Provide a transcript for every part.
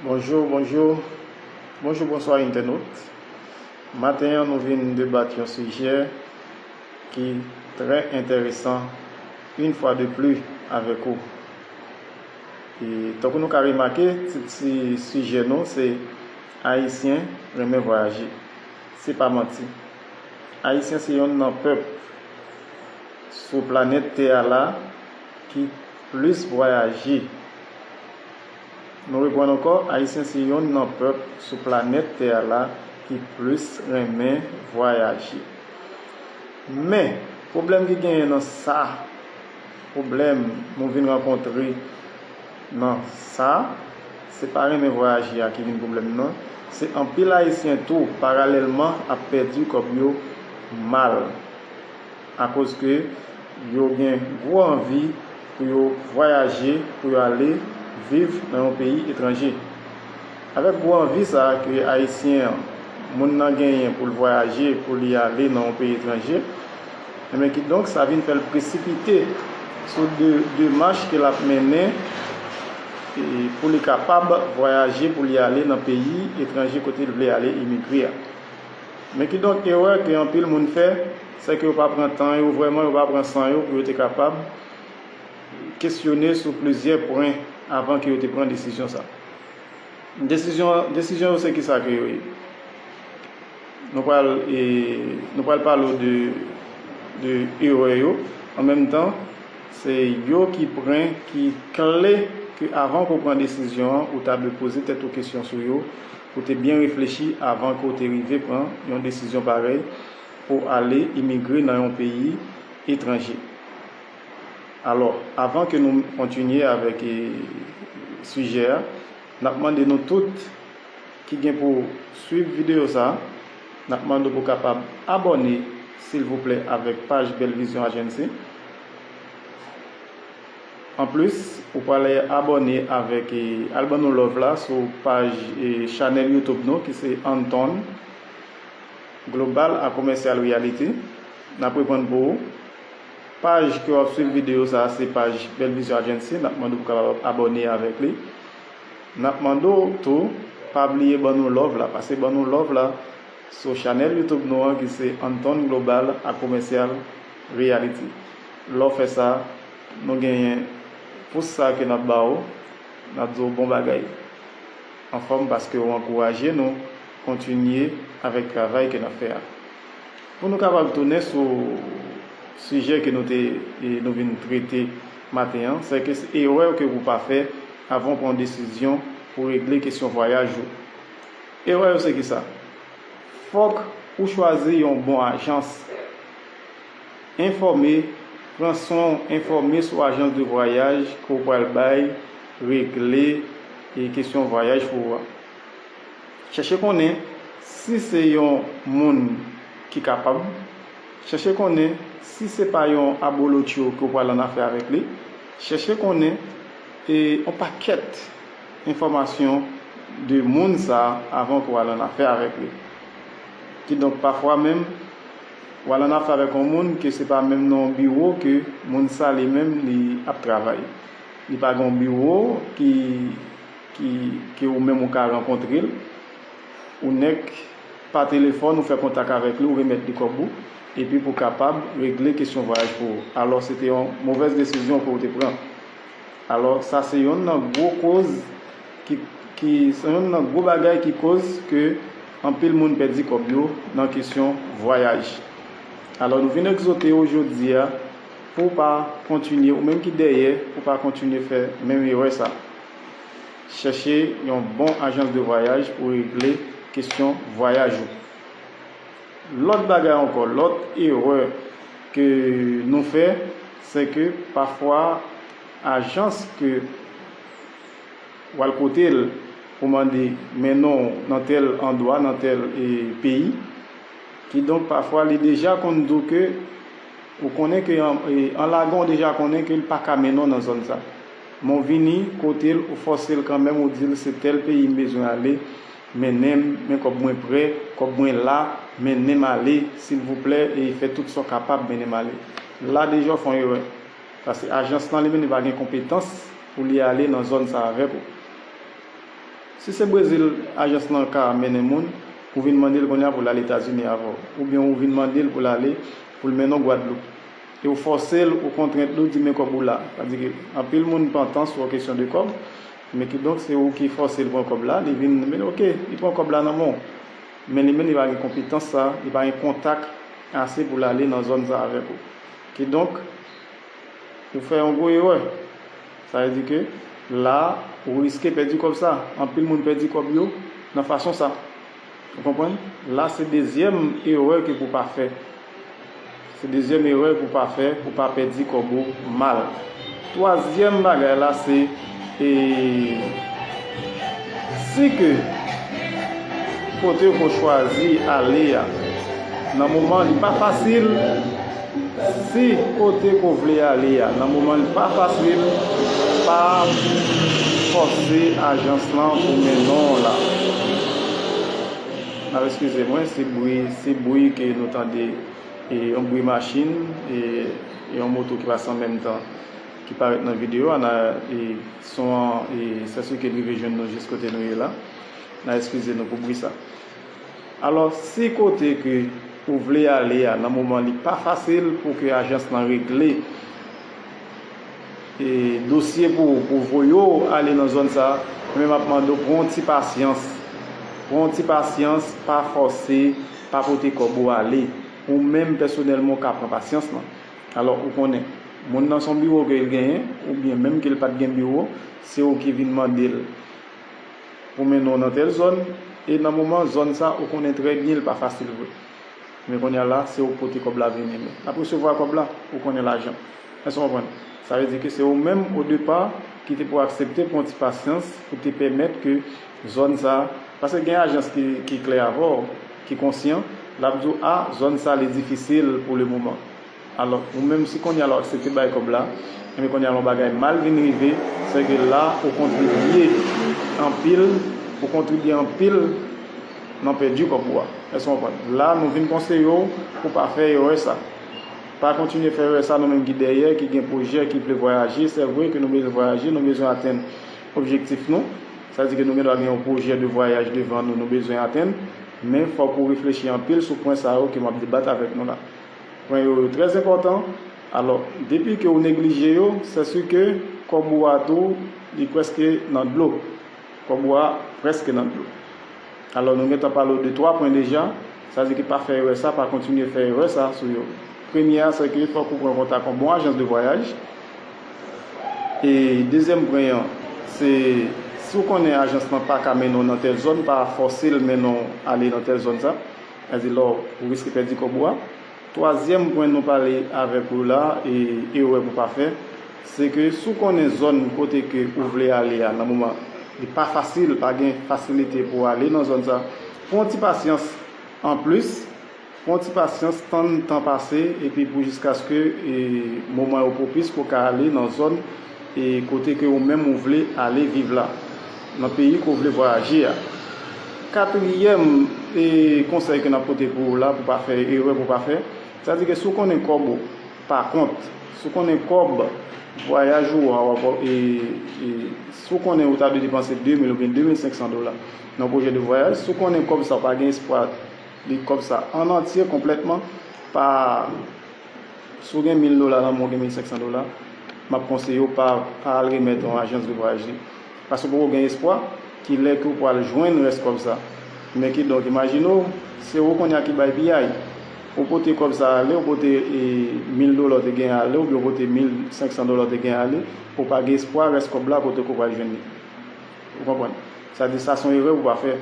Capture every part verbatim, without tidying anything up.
Bonjou, bonjou. Bonjou, bonswa, entènot. Maten an, nou vin debat yon sijè ki trè enteresan, yon fwa de pli, avèk ou. E, tankou nou ka remake, tit si sijè nou, se Ayisyen renmen vwayaje. Se pa manti. Ayisyen se yonn nan pèp sou planèt tè a la ki plis vwayaje. Nou reprann ankò, Ayisyen se yonn nan pèp sou planèt tè a la ki plis renmen vwayaje. Men, pwoblèm ki genyen nan sa, pwoblèm nou vin rankontre nan sa, se pa renmen vwayaje a ki vin pwoblèm nan, se anpil Ayisyen tou, paralèlman, ap pèdi kòb yo mal. Akoz ke yo gen gwo anvi pou yo vwayaje, pou yo ale viv nan yon peyi etranje. Avèk gwo anvi sa a ke Ayisyen an, moun nan genyen pou l vwayaje, pou li ale nan yon peyi etranje, enben, kidonk, sa vin fè l presipite sou de, demach ke l ap mennen, e, pou li kapab vwayaje, pou li ale nan peyi etranje kote l vle ale imigre a. Men kidonk, erè ke anpil moun fè, se ke yo pa pran tan yo, vrèman, yo pa pran san yo pou yo te kapab kesyone sou plizyè pwen avan ke yo te pran desizyon sa. Desizyon, desizyon yo se kisa ke yo ye? Nou pral, e, nou pral pale w de, de erè yo. An menm tan, se yo ki pwen ki kle ke avan ke w pran desizyon an, ou ta dwe poze tèt ou kesyon sou yo, ou te byen reflechi avan ke w te rive pran yon desizyon parèy pou w ale imigre nan yon peyi etranje. Alò, avan ke nou kontinye avèk, e, sijè a, n ap mande nou tout ki gen pou swiv videyo sa a, n ap mande w pou kapab abòne, silvouplè, avèk paj Bèl Vizyon Agency. Anplis, ou pral abòne avèk, e, al ban nou love la sou paj, e, chanèl YouTube nou ki se Anton Global a Commercial Reality. N ap reprann pou ou. Paj ke w ap swiv videyo sa a, se paj Bèl Vizyon Agency. N ap mande w pou kapab abòne avèk li. N ap mande w tou, pa bliye ban nou love la. Pase ban nou love la sou chanèl YouTube nou an ki se Anton Global a Commercial Reality. Lè w fè sa, nou genyen pous sa ke n ap ba w, n ap di w bon bagay. Anfòm paske w ankouraje nou kontinye avèk travay ke n ap fè a. Pou nou kapab tounen sou sijè ke nou te, e, nou vin trete maten an, se ke se erè ke pou pa fè avan w pran yon desizyon pou regle kesyon vwayaj ou. Erè yo se kisa? Fòk ou chwazi yon bon ajans. Enfòme, pran swen w, enfòme sou ajans de vwayaj ke w pral bay regle, e, kesyon vwayaj pou ou a. Chèche konnen si se yon moun ki kapab. Chèche konnen si se pa yon abolotcho ke w pral annafè avèk li. Chèche konnen, e, yon pakèt enfòmasyon de moun sa a avan ke w al annafè avèk li. Kidonk, pafwa menm, w al annafè avèk yon moun ke se pa menm nan yon biwo ke moun sa li menm li ap travay. Li pa gen yon biwo ki, ki, ke ou menm ou ka rankontre l. Ou nèk pa telefòn, ou fè kontak avèk li, ou remèt li kòb ou, epi pou kapab regle kesyon vwayaj pou ou. Alò, se te yon movèz desizyon ke w te pran. Alò, sa se yonn nan gwo koz ki, ki, se yonn nan gwo bagay ki koz ke anpil moun pèdi kòb yo nan kesyon vwayaj. Alò, nou vin egzòte w jodi a pou w pa kontinye, ou menm ki dèyè, pou w pa kontinye fè menm erè sa. Chèche yon bon ajans de vwayaj pou regle kesyon vwayaj ou. Lòt bagay ankò, lòt erè ke nou fè, se ke pafwa ajans ke w al kote l pou mande mennen w nan tèl andwa, nan tèl, e, peyi, kidonk pafwa li deja konn di w ke ou konnen ke an, e, an lagan w deja konnen ke l pa ka mennen w nan zòn sa. Men w vini kote l, ou fòse l kanmenm, ou di l se tèl peyi m bezwen ale, mennen m, men kòb mwen prè, kòb mwen la, mennen m ale, silvouplè, e fè tout sa w kapab, mennen m ale. La deja w fè yon erè. Paske ajans lan li menm li pa gen konpetans pou li ale nan zòn sa avèk ou. Si se Brezil ajans lan ka mennen moun, ou vin mande l kounye a pou l ale Etazini avè w. Oubyen ou vin mande l pou l ale, pou l mennen w Gwadloup. E ou fòse l, ou kontrent li, ou di men kòb ou la. Sa di ke anpil moun pantan sou yon kesyon de kòb, men kidonk se ou ki fòse l pran kòb la, li vin, men oke, li pran kòb la nan men w. Men li menm li pa gen konpetans sa, li pa gen kontak ase pou l ale nan zòn sa avèk ou. Kidonk, ou fè yon gwo erè. Sa vle di ke la, ou riske pèdi kòb sa. Anpil moun pèdi kòb yo nan fason sa. Ou konprann? La, se dezyèm erè ke pou pa fè. Se dezyèm erè pou pa fè, pou pa pèdi kòb ou mal. Twazyèm bagay la, se, e, si ke kote ke w chwazi ale a, nan moman li pa fasil, si kote ke w vle ale a, nan moman li pa fasil, pa fòse ajans lan pou mennen w la. N ap eskize mwen, se bri, se bri ke nou tande, e, yon bri machin, e, e yon moto ki pase an menm tan ki parèt nan videyo a, n a, e, son an, e, se sou ke l rive jwenn nou jis kote nou ye la. N a eskize nou pou bri sa. Alò, si kote ke ou vle ale a, nan moman li pa fasil pou ke ajans lan regle, e, dosye pou, pou voye w ale nan zòn sa, men m ap mande w pran yon ti pasyans. Pran yon ti pasyans, pa fòse, pa pote kòb ou ale. Ou menm pèsonèlman ou ka pran pasyans lan. Alò, ou konnen, moun nan se yon biwo ke l genyen, oubyen menm ke l pa t gen biwo, se ou ki vin mande l pou mennen w nan tèl zòn, e nan moman zòn sa, ou konnen trè byen l pa fasil vre. Men kounye a la, se ou k pote kòb la vini. Men l ap resevwa kòb la, ou konnen lajan. Èske w konprann? Sa vle di ke se ou menm, o depa, ki te pou aksepte pran ti pasyans pou te pèmèt ke zòn sa, paske gen ajans ki, ki klè avè w, ki konsyan, l ap di w, a, zòn sa, li difisil pou le moman. Alò, ou menm, si kounye a la w aksepte bay kòb la, enben kounye a la yon bagay mal vin rive, se ke la, ou kontribye anpil, ou kontribye anpil nan pèdi kòb ou a. Èske w konprann? La, nou vin konseye w pou pa fè erè sa. Pa kontinye fè erè sa, nou menm ki dèyè, ki gen pwojè, ki vle vwayaje. Se vre ke nou bezwen vwayaje, nou bezwen atenn objektif nou. Sa vle di ke nou gen dwa gen yon pwojè de vwayaj devan nou, nou bezwen atenn. Men fòk ou reflechi anpil sou pwen sa yo ke m ap debat avèk nou la. Pwen yo, yo trè enpòtan. Alò, depi ke ou neglije yo, se si ke kòb ou a tou, li prèske nan dlo. Kòb ou a prèske nan dlo. Alò, nou gentan pale w de twa pwen deja. Sa vle di ke pa fè erè sa, pa kontinye fè erè sa sou yo. Premye a, se ke fòk ou pran kontak yon bon ajans de vwayaj. E dezyèm pwen an, se si w konnen ajans lan pa ka mennen w nan tèl zòn, pa fòse l mennen w ale nan tèl zòn sa. Sa vle di lè w riske pèdi kòb ou a. Twazyèm pwen nou pale avèk ou la, e erè pou pa fè, se ke si w konnen zòn kote ke ou vle ale a, nan moman, li pa fasil, pa gen fasilite pou w ale nan zòn sa, pran yon ti pasyans anplis, pran yon ti pasyans, tann tan pase, epi pou jiskaske, e, moman yo pwopis pou w ka ale nan zòn e kote ke ou menm ou vle ale viv la, nan peyi ke ou vle vwayaje a. Katriyèm, e, konsèy ke n ap pote pou ou la, pou pa fè erè, pou pa fè, sa di ke si w konnen kòb ou pa kont, si w konnen kòb vwayaj ou a, w ap, e, e, si w konnen ou ta dwe depanse de mil oubyen de mil senk san dola nan pwojè de vwayaj, si w konnen kòb sa w pa gen espwa li kòb sa an antye, konplètman, pa, si w gen mil dola nan men w, gen mil senk san dola, m ap konseye w pa, pa al remèt yon ajans de vwayaj li. Paske w poko gen espwa, ki lè ke w pral jwenn rès kòb sa. Men kidonk, imajine w, se ou kounye a ki bay piyay. Ou pote kòb sa ale, ou pote, e, mil dola w te gen ale, oubyen ou pote mil senk san dola w te gen ale, ou pa gen espwa rès kòb la kote ke w pral jwenn li. Ou konprann? Sa di sa se yon erè pou pa fè.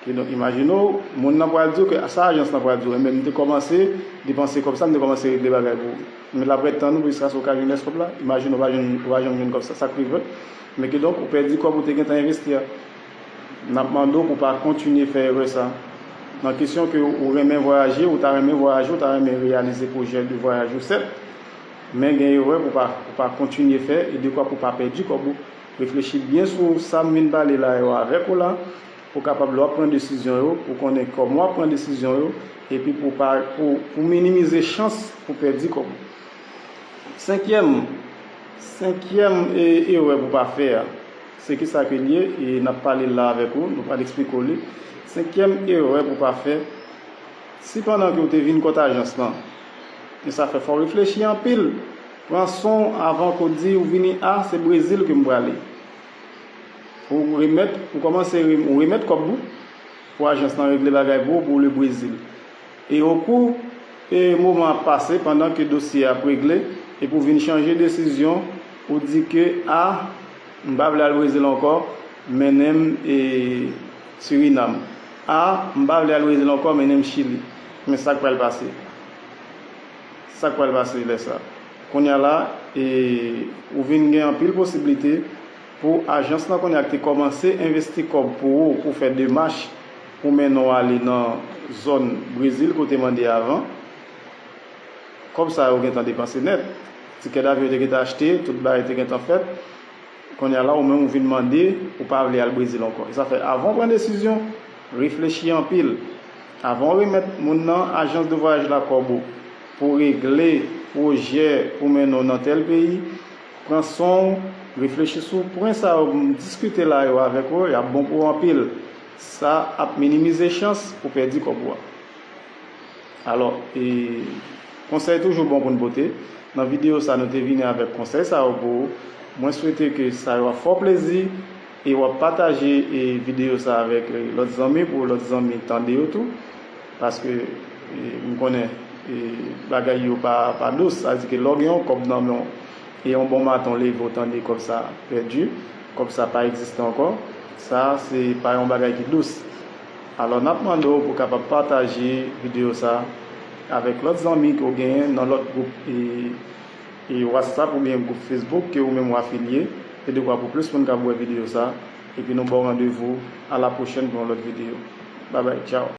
Kidonk, imajine w, moun nan pral di w ke sa ajans lan pral di w, enben m te kòmanse depanse kòb sa, m te kòmanse regle bagay pou ou. Men l ap ret tann ou jiskaske w ka jwenn rès kòb la. Imajine w pa jwenn, ou pa janm jwenn kòb sa, sa k rive. Men kidonk, ou pèdi kòb ou te gentan envesti a. N ap mande w pou pa kontinye fè erè sa. Nan kesyon ke ou renmen vwayaje, ou ta renmen vwayaje, ou ta renmen reyalize pwojè de vwayaj ou, sèt, men gen erè pou pa, pou pa kontinye fè, e dekwa pou pa pèdi kòb ou. Reflechi byen sou sa m vin pale la yo avèk ou la, pou kapab lè w ap pran desizyon yo, pou konnen kòman w ap pran desizyon yo, epi pou pa, pou, pou minimize chans pou pèdi kòb ou. Senkyèm, senkyèm, e, erè pou pa fè a, Se ki sa ke l ye, e n ap pale l la avèk ou, nou pral eksplike w li. Senkyèm erè pou w pa fè, si pandan ke w te vin kont ajans lan, e sa fè fò w reflechi anpil, pran san w avan ke w di ou vini a, se Brezil ke m prale. Ou remèt, ou kòmanse re- ou remèt kòb ou, pou ajans lan regle bagay pou ou, pou w le Brezil. E okou e moman ap pase, pandan ke dosye a ap regle, epi w vin chanje desizyon, ou di ke a, m pa vle al Brezil ankò, mennen m e Sirinam. A, m pa vle al Brezil ankò, mennen m Chili. Men sa k pral pase? Sa k pral pase lè sa? Kounye a la, e, ou vin gen anpil posiblite pou ajans lan kounye a ki te kòmanse envesti kòb pou ou, pou fè demach pou mennen w ale nan zòn Brezil kote mande avan. Kòb sa yo gentan depanse nèt. Tikè davyon te gentan achte, tout bagay te gentan fèt. Kounye a la, ou menm ou vin mande, ou pa vle al Brezil ankò. E sa fè, avan w pran desizyon, reflechi anpil. Avan w remèt moun nan ajans de vwayaj la kòb ou pou regle pwojè pou mennen w nan tèl peyi, pran san w, reflechi sou pwen sa yo m diskite la yo avèk ou, y ap bon pou ou anpil. Sa ap minimize chans pou pèdi kòb ou a. Alò, e, konsèy toujou bon pou n pote. Nan videyo sa, nou te vini avèk konsèy sa yo pou ou. Mwen swete ke sa yo ap fè w plezi e w ap pataje, e, videyo sa avèk, e, lòt zanmi pou lòt zanmi tande yo tou. Paske, e, m konnen, e, bagay yo pa, pa dous. Sa di ke lè w gen yon kòb nan men w, e yon bon maten w leve w tande kòb sa pèdi, kòb sa pa egziste ankò, sa se pa yon bagay ki dous. Alò, n ap mande w pou w kapab pataje videyo sa avèk lòt zanmi ke w genyen nan lòt gwoup, e, e WhatsApp oubyen gwoup Facebook ke ou menm ou afilye. Se dekwa pou plis moun kab wè videyo sa. Epi nou ba w randevou a la pwochèn pou yon lòt videyo. Babay, tchaw.